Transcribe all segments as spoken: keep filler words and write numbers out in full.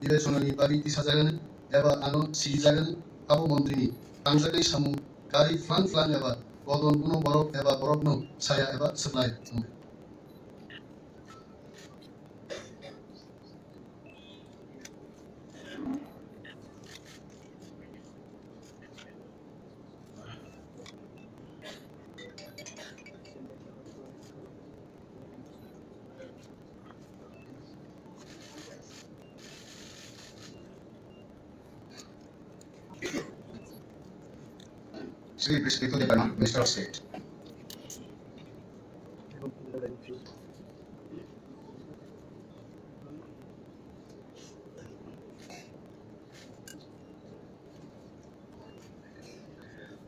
bibechonani bagwi tisajaknani eba ano sijaknani abo montrini tangjaknai samung karwi phlang phlang eba bodol kuno borok eba borokno saya eba swplai wngkha. Shri Brisbito Debbarma, Minister of State.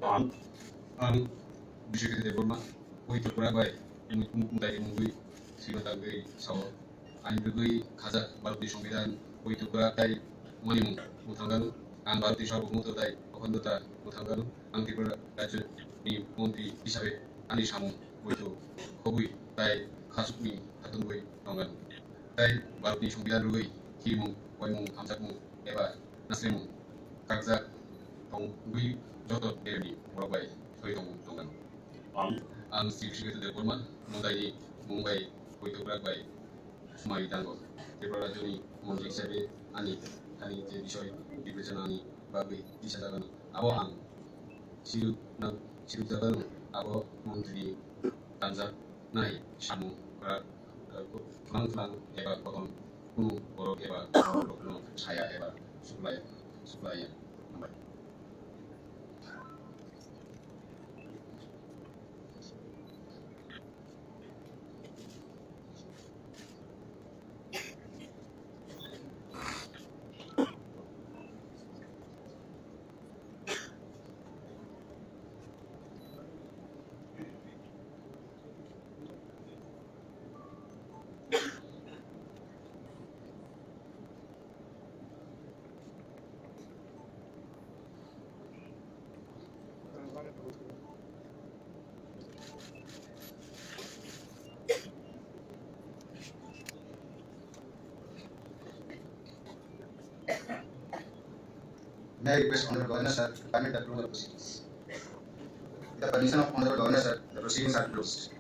Ang, ang Bishekete Debbarma, Poito Kwrak bai, mui-, mui-, mutai mungwi, sima tangwi sao. Ain rwgwi khajak Bharatni Songbidan, Poito Kwrak tai Monimung mwthangano. Ang Bharatni Sarbohumotto tai Okhandota mwthangano. Ang Tripura Rajyoni Montri hisabe ani samung poito khobwi tai khasukni hatungwi tongano. Tai Bharatni Songbidan rwgwi khirimung, koimung, hamjakmung eba nasremung kakjak tongwi joto derni borok bai soi tongmung tongano. Ang, ang Sri Bishekete Debbarma, Mudaini mung bai Poito Kwrak bai swmai tango. Tripura Rajyoni montri hisabe ani thani je bisoi bibechanani bagwi tisa jagano. Abo ang siruk na, siruk jagano, abo montrini tanjak nai samung kwrak, eh, phlang phlang eba koton kunu borok eba borokno saya eba suklai, suklaiya. Hambai. May I request Honorable Governor, sir, to permit the approval of proceedings? With the permission of Honorable Governor, sir, the proceedings are closed.